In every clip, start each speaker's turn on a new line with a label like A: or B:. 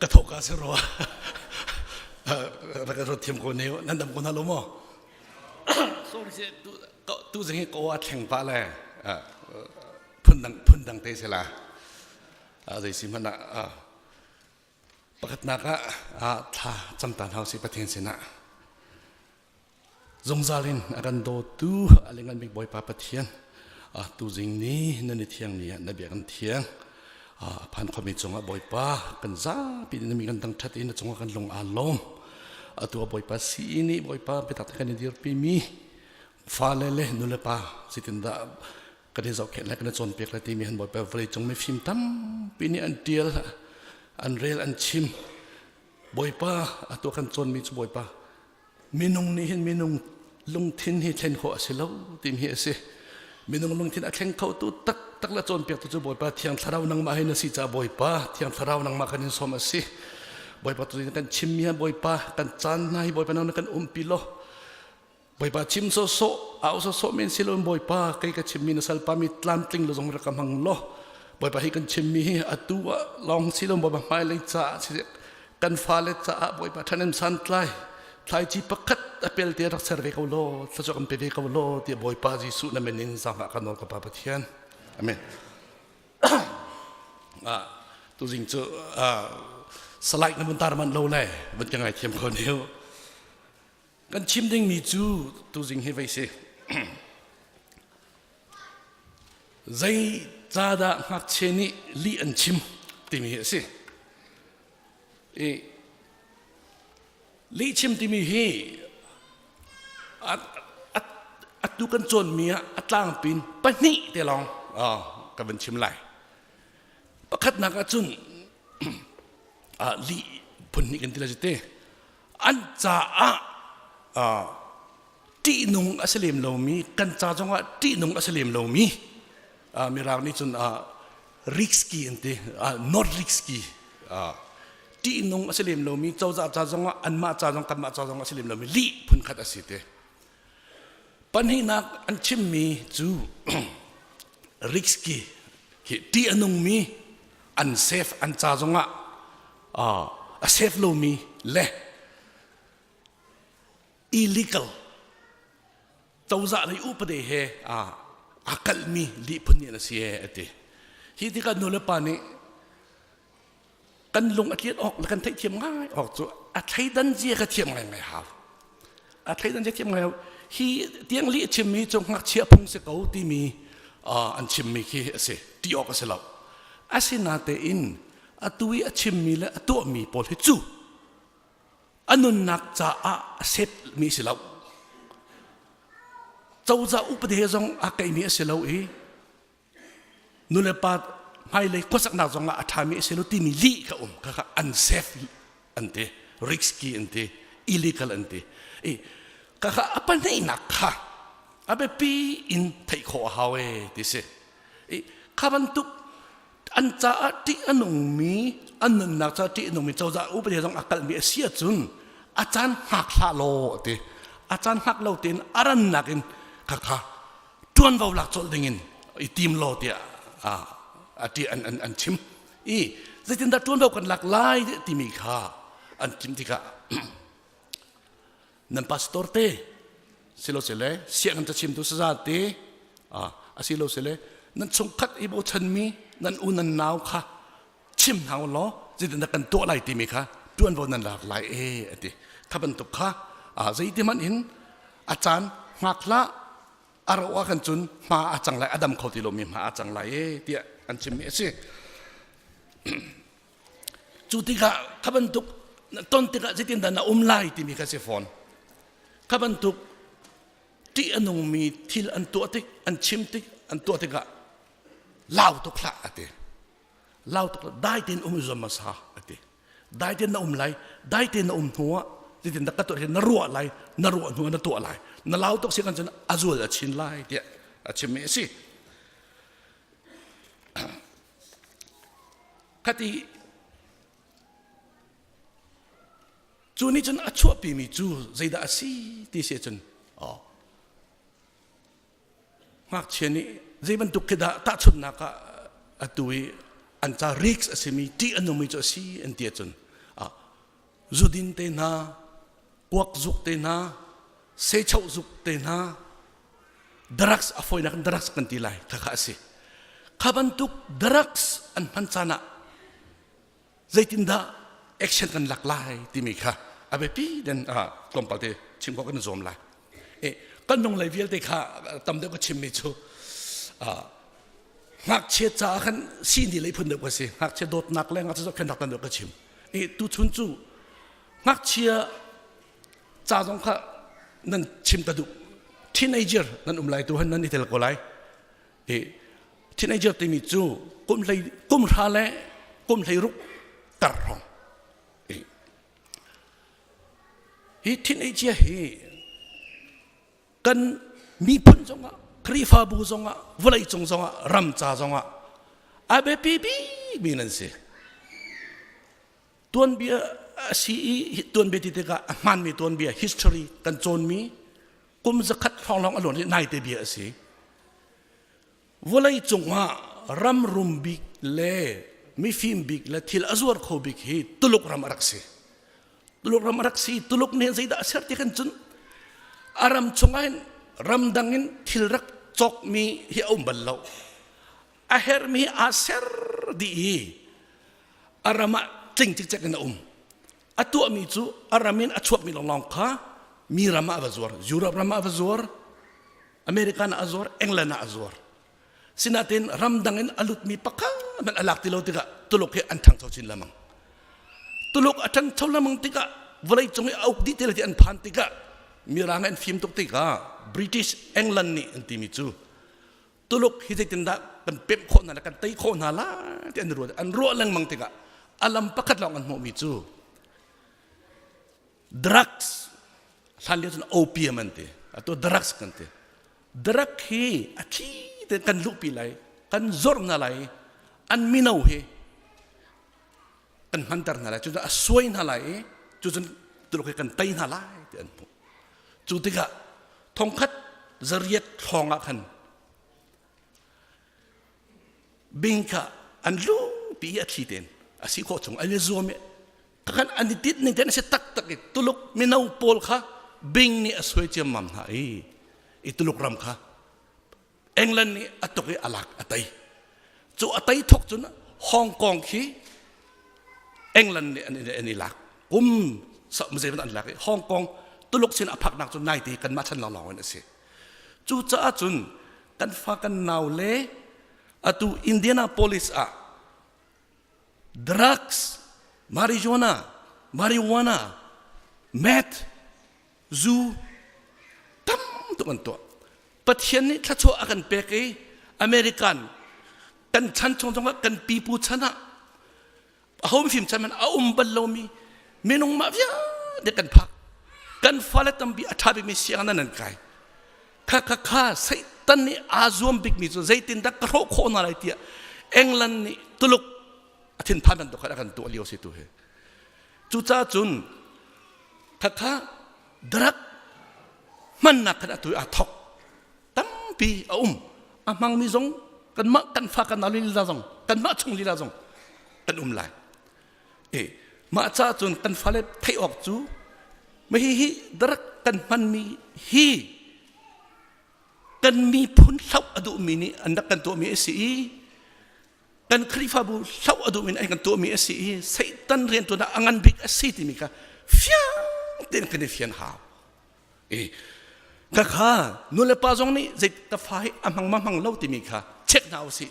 A: Ka thawk ka si rua. Rak ka thiam ko ne nan dam ko na lo maw? Sorry se tu tu zing hi ko a thleng pa le phundang phundang te se la. Zei si hmanh ah pakhatnak ah thla camtan hau si Pathian sinah Zungzal in a kan dawtu a lianngan bik Bawipa Pathian, tuzing ni nan i thiang ni ah na bia kan thiang. A phan khomi cungah Bawipa kan zapi in na mi kan dangṭhat i na cungah kan lung aa lawm. Atu ah Bawipa si nih Bawipa biatak te kan i dirpi mi fale le nulepa zeitindah kan i zohkhenh le kan i cawnpiak le timi han Bawipa vawleicung mifim tampi nih an ṭial, an rel, an chim. Bawipa atu kan cawnmi cu Bawipa minung nih hin minung lungthin hi thlen khawh a si lo timi hi a si minung lungthin a thleng kho tu taktak le cawnpiaktu cu Bawipa Thiang Thlarau nangmah hi na si caah Bawipa Thiang Thlarau nangmah kan in sawm a si Bawipa tu kan chimmi ha Bawipa kan caan hna hi Bawipa nang na kan umpi law Bawipa chim sawsawh au sawsawh men si loin Bawipa kei ka chimmi na salpa mi tlamtling lo zong rak ka hmang law Bawipa hi kan chimmi hi atu ah lawng si lo Bawipa hmailei caah si kan fale caah Bawipa ṭhanem santlai thlaici pakhat a pelte rak ser ve ko law thluachuah kan pe ve ko law tiah Bawipa Jesuh na min in zaangfah kan nawl ka Pa Pathian amen ah tuzing cu salai na mun tar man lo le vun ka ngai thiam ko niu kan chim dingmi cu tuzing hi vei si zei ca dah ngakchia nih lih an chim timi hi a si i lih chim timi hi atu kan cawnmi ah a tlangpin pahnih te lawng ka van chim lai pakhatnak ah cun lih phun hnih kan ti lai te an caah ṭihnung a si lem lomi kan ca zongah ṭihnung a si lem lomi mirang nih cun risky an ti not risky ṭihnung a si lem lomi cozah ca zongah anmah ca zong kanmah ca zong a si lem lomi lih phunkhat a si te pahnihnak an chimmi cu risky hi ṭih a nungmi an safe an ca zongah a safe lomi le illegal cozah lei upade he aa kalhmi lihphun nih a si e a ti hi tikah nu le pa nih kan lung a tliat awk le kan theihthiam ngai awk cu a thleidan zia ka thiam ngai ngai hau a thleidan zia thiam ngai hau hi tiang lih chimmi cu ngakchia phung si ko timi an chimmi khi a si ti awk a si lo asinatein atu i a chimmi le a tuahmi pawl hi cu a nunnak caah a setmi si lo cozah upadi he zong a keimi a si lo i nulepa hmailei khuasaknak zong ah a ṭhami a si lo timi lih kha um kha kha unsafe an ti risky an ti illegal an ti i kha kha a pahnihnak kha a biapi in theih khawh a hau e ti si i kha bantuk an caah ṭih a nungmi an nunnak caah ṭih a nungmi cozah upadi zong a kalhmi a si ahcun a caan hngak hlah law a ti a caan hngak lo tein a rannak in khakha ṭuanvo lak colh dingin i tim law tiah a ti an, an, an chim i zeitindah ṭuanvo kan lak lai timi kha an chim tikah nan pastor te silo sile sianginn cachimtu saza te asilo sile nan chungkhat i bochanmi nan u nan nau kha chim hna u law zeitindah kan tuah lai timi kha ṭuanvo nan lak lai e a ti kha bantuk kha zeiti hmanh in a caan hngak hlah a ro ah khan cun hma a cang lai a dam kho ti lomi hma a cang lai e tiah an chimmi a si Cu tikah kha bantuk ton tikah zeitindah na um lai timi kha si fawn. Kha bantuk ṭih a nungmi thil an tuah tik, an chim tik, an tuah tikah lau tuk hlah a ti. Lau tuk hlah, dai tein um zuam hmasa a ti. Dai tein na um lai, dai tein na um hnuah zeitindah ka tuah hi na ruah lai, na ruah hnuah na tuah lai. Na lau tuk si kan cun a zual a chin lai tiah a chimmi a si. Khati cu nih cun a chuahpimi cu zeidah a si ti si ahcun oh ngakchia nih zei bantuk khi dah tahchunhnak ah atu i An ca risk a simi ṭih a nungmi cu a si an ti ahcun zudin te hna, kuak zuk te hna, sehchoh zuk te hna, drugs a fawinak in drugs kan ti lai khakha a si. Kha bantuk drugs an hman caan ah zeitindah action kan lak lai timi kha a biapi den tlawmpal te chim khawh kan i zuam lai. E, kan nung lei vialte kha tam deuh ka chimmi cu ngakchia caah khan sihni lei phun deuh ka si ngakchia dawtnak le ngakchia zohkhenhnak tam deuh ka chim e tuchun cu ngakchia ca zong kha nan chim ka duh teenager nan um lai tu han nan i tel ko lai e teenager timi cu kum hlei kum hra le kum hlei ruk tar hrawng hi teenager hi kan miphun zongah Khrihfabu zongah vawlei cung zongah ram ca zongah a biapi bikmi nan si tuanbia a si i tuanbia ti tikah a hmaanmi tuanbia history kan cawnmi kum zakhat hrawng lawng a luan i naite bia a si vawlei cungah ram rum bik le mifim bik le thil a zuar kho bik hi Tuluk ram a rak si Tuluk ram a rak si Tuluk nih zeidah a ser ti kan cun a ram chungah hin ramdang in thil rak cawkmi hi a um bal lo a hermi aa ser dih i a ram ah tling cikcek in a um a tuahmi cu a ram in a chuakmi lawnglawng kha mi ram ah a va zuar Europe ram ah a va zuar American ah a zuar England ah a zuar sinain ramdang in a lutmi pakhat hmanh a lak ti lo tikah Tuluk hi an ṭhangcho chin lengmang Tuluk a ṭhangcho lengmang tikah vawleicung i a uk dih ti le ti an phan tikah mirang an fim tuk tikah British England nih an timi cu Tuluk hi zeitindah kan pemh khawh hna le kan tei khawh hna lai ti an ruah an ruah lengmang tikah a lam pakhat lawng an hmuhmi cu drugs hlan lio cun opium an ti atu drugs kan ti drug hi a thi te kan luhpi lai kan zorh hna lai an mino hi kan hmanter hna lai cucun a suai hna lai i cucun tuluk hi kan tei hna lai ti an hmuh cu tikah thongkhat zariat hrawng ah khan bing kha an lupi i a thli tein a si khawh chung an i zuam i khan an i tit ning ten a si taktak i tuluk mino pawl kha bing nih a suai ciammam hna i i tuluk ram kha England nih a tuk i a lak a tei. Cu a tei thok cun Hong Kong khi England nih an, an i lak. Kum zei an lak i Hong Kong Tuluk sin a phaknak cu naite kanmah chan lawnglawng in a si. Cucaah cun kan fa kan nau le atu Indianapolis ah drugs, marijuana, marijuana, meth, zu tam tuk an tuah pathian nih thluachuah a kan pek i american kan chan chung zongah kan pipu chan ah a hom fim chan man a um bal lomi minung mah vialte kan phak kan fale tampi a ṭha bikmi siang nan an kai kha kha kha satan nih aa zuam bikmi cu zeitindah ka hrawh khawh hna lai tiah England nih Tuluk a thinphan bantuk khan a kan tuah lio si tu hi cucaah cun khakha drug hmannak khan atu aa thok tampi a um a hmangmi zong kanmah kan fa kan nau lila zong kanmah chung lila zong kan um lai e mah ca cun kan fale theih awk cu ma hi hi drug kan hmanmi hi kan miphun hloh a duhmi nih an rak kan tuahmi a si i kan Khrihfabu hloh a duhmi an kan tuahmi a si i Satan riantuan ah a ngan bik a si timi kha fiang tein kan i fian hau. I ka kha nu le pa zong nih zei ka fa hi a hmang ma hmang lo timi kha check hna usih.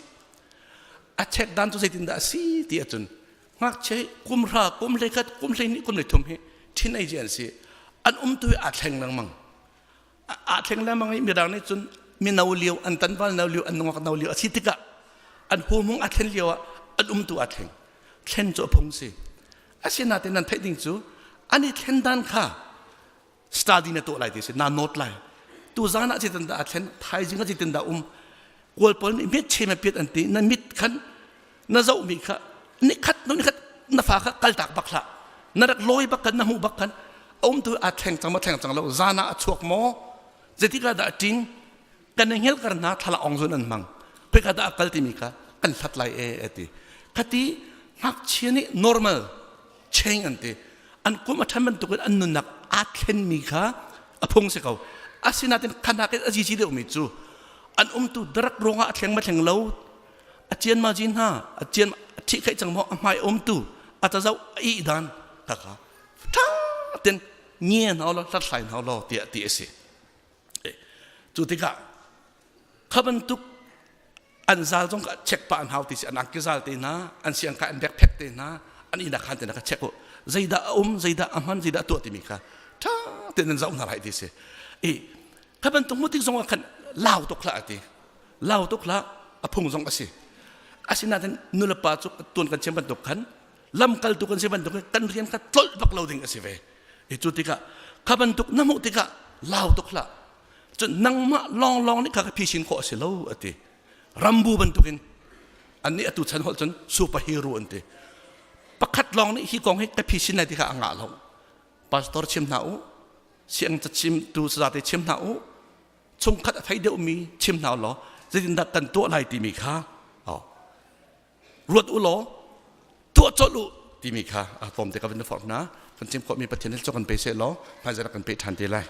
A: A check dan cu zeitindah a si ti ahcun ngakchia hi kum hra kum hlei khat kum hlei hnih kum hlei thum hi teenager an si an umtu hi aa thleng lengmang aa thleng lengmang i mirang nih cun mino lio an tanval no lio an nungak no lio a si tikah an humung a thlen lio ah an umtu aa thleng thlen cu a phung si asinain nan theih ding cu an i thlen dan kha study na tuah lai ti si na note lai tu zan ah zeitin dah a thlen thaizing ah zeitin dah um kawl pawl nih mit chem piat an ti na mit khan na zohmi kha nikhat no nikhat na fa kha kaltak bak hlah na rak lawi bak khan na hmuh bak khan a um tu aa thleng cang ma thleng cang lo zan ah a chuak maw zeitik ah dah a ṭing kan i hngel kar hna thla ong zun an hmang khoika dah a kal timi kha kan hlat lai e a ti. Khati ngakchia nih normal change an ti. An kum a ṭhan bantukin an nunnak aa thlenmi kha a phung si ko. Asinain khanak in a zizi deuhmi cu an umtu darak ruangah a thleng ma thleng lo a cian ma ji hna a cian a thih khaih cang maw a hmai umtu a cazau a ih dan kha kha ṭha ten nge hna law hlathlai hna law tiah ti a si. Cu tikah kha bantuk an zal zong ka check pah an hau ti si an angki zal te hna an siang ka an backpack te hna an ina khan te na ka check u zeidah a um zeidah a hman zeidah a tuah timi kha tha tein an zoh hna lai ti si i kha bantuk mu tik zong ah khan lau tuk hlah ati lau tuk hlah a phung zong a si asinain nulepa cu tuan kan chim bantuk khan lamkaltu kan si bantuk kan rian kha tlolh bak lo ding a si ve i cu tikah kha bantuk na hmuh tikah lau tuk hlah cun nangmah lawnglawng nih kha ka phisin khawh a si lo a ti rambu bantukin annih atu chan holh cun superhero an ti pakhat lawng nih hi kong hi ka phisin lai ti kha a ngah lo pastor chim hna u siang cachim tu sazate chim hna u chungkhat a thei deuhmi chim hna law zeitindah kan tuah lai timi kha ruat u law tuah colh u timi kha a tlawm te ka van forh hna kan chim khawhmi Pathian hi cu kan pe seh law hmaizarh kan pe ṭhan te lai.